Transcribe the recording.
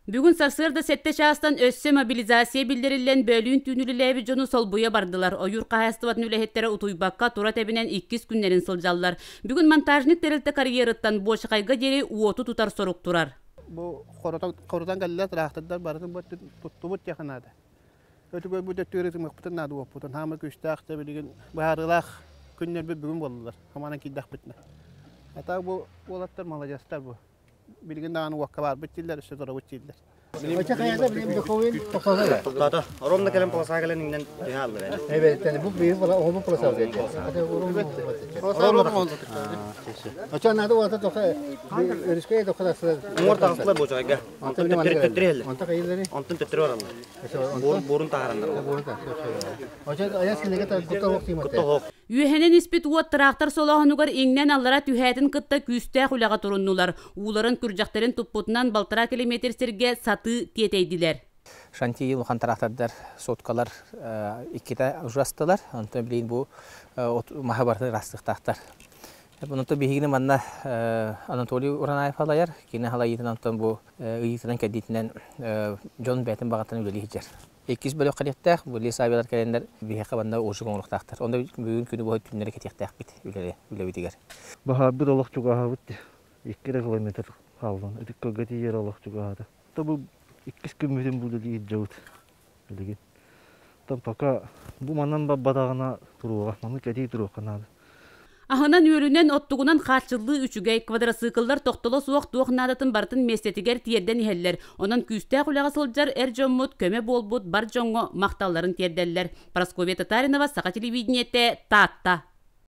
Бүгүн сарсыарда сэттэ чаастан өссө мобилизация биллэриллэн бөөлүүн түүн үлэлээбит дьону солбуйа бардылар. Ойуур хаһаайыстыбатын үлэһиттэрэ утуйбакка тура тэбинэн иккис күннэрин сылдьаллар. Бүгүн монтажник тэрилтэ карьерыттан Буочахайга диэри уоту тутар сорук турар. Бу хорутан кэллэ тыраахтырдар барытын бу туттубут диэхэ наада. Өтүгөр бу төттүгэр ытымыахпытын наада уоппутун. Хаама күүстээх да билигин быһаарыылаах күннэрбит бүгүн буоллулар. Хаманан киирдэхпитинэ. А бу уолаттар маладьыастар бу. Билигин даҕаны уокка баарбыт дииллэр, өссө турабыт дииллэр. Тоқтата. Ровно кэлэн полоса кэлэн иҥнэн түһэ аллар. Evet, bu bir oğlu polasa Очо надо ота тоха өрүскэ тоха Уҥуор таҕыстылар буочайга. Онтон төттөрү төттөрү иһэллэр. Онтон төттөрү бараллар. Буорун таһараннар. Очо аяс кинеге кутта ох тимате. Үөһэнэн испит уот тыраахтар солооһунугар иҥнэн аллара түһээтин кытта күүстээх үлэҕэ туруннулар. Ууларын күрдьэхтэрин туппутунан балтараа километр сиргэ сатыы тиэтэйдилэр. Шанти улахан тыраахтардар соткалар иккитэ ужастылар. Онтон билигин бу маһы барытын ырастыктаахтар. Онтон биһигини манна Анатолий Уранаев халайар. Кини халайыытынан онтон бу ыйыытынан кэрдиитинэн дьон бэйэтин баҕатынан үлэлии сылдьар. Иккис бөлөх кэлиэхтээх, бу лесавиалар кэлэннэр биһиэхэ манна уһук оҥоруохтаахтар. Онно бүгүн күнү быһа түүннэри кэтиэхтээхпит үлэбитигэр. Баһаарбыт олох чугаһаабыт 2 эрэ километр хааллан Ытык Көлгө тиийэр олох чугаһаата. То бу иккис күммүтүн бу үлэлии сылдьабыт билигин. Оттон пока бу манан барбатаҕына туруоҕа, маны кэтии туруохха наада. Аһынан-үөлүнэн, оттугунан хааччыллыы үчүгэй, квадроцикллар тохтоло суох туох наадатын барытын миэстэтигэр тиэрдэн иһэллэр. Онон күүстээх үлэҕэ сылдьар эр дьоммут көмө буолбут бар дьоҥҥо махталларын тиэрдэллэр. Прасковья Татаринова, Саха телевидениетэ, Таатта.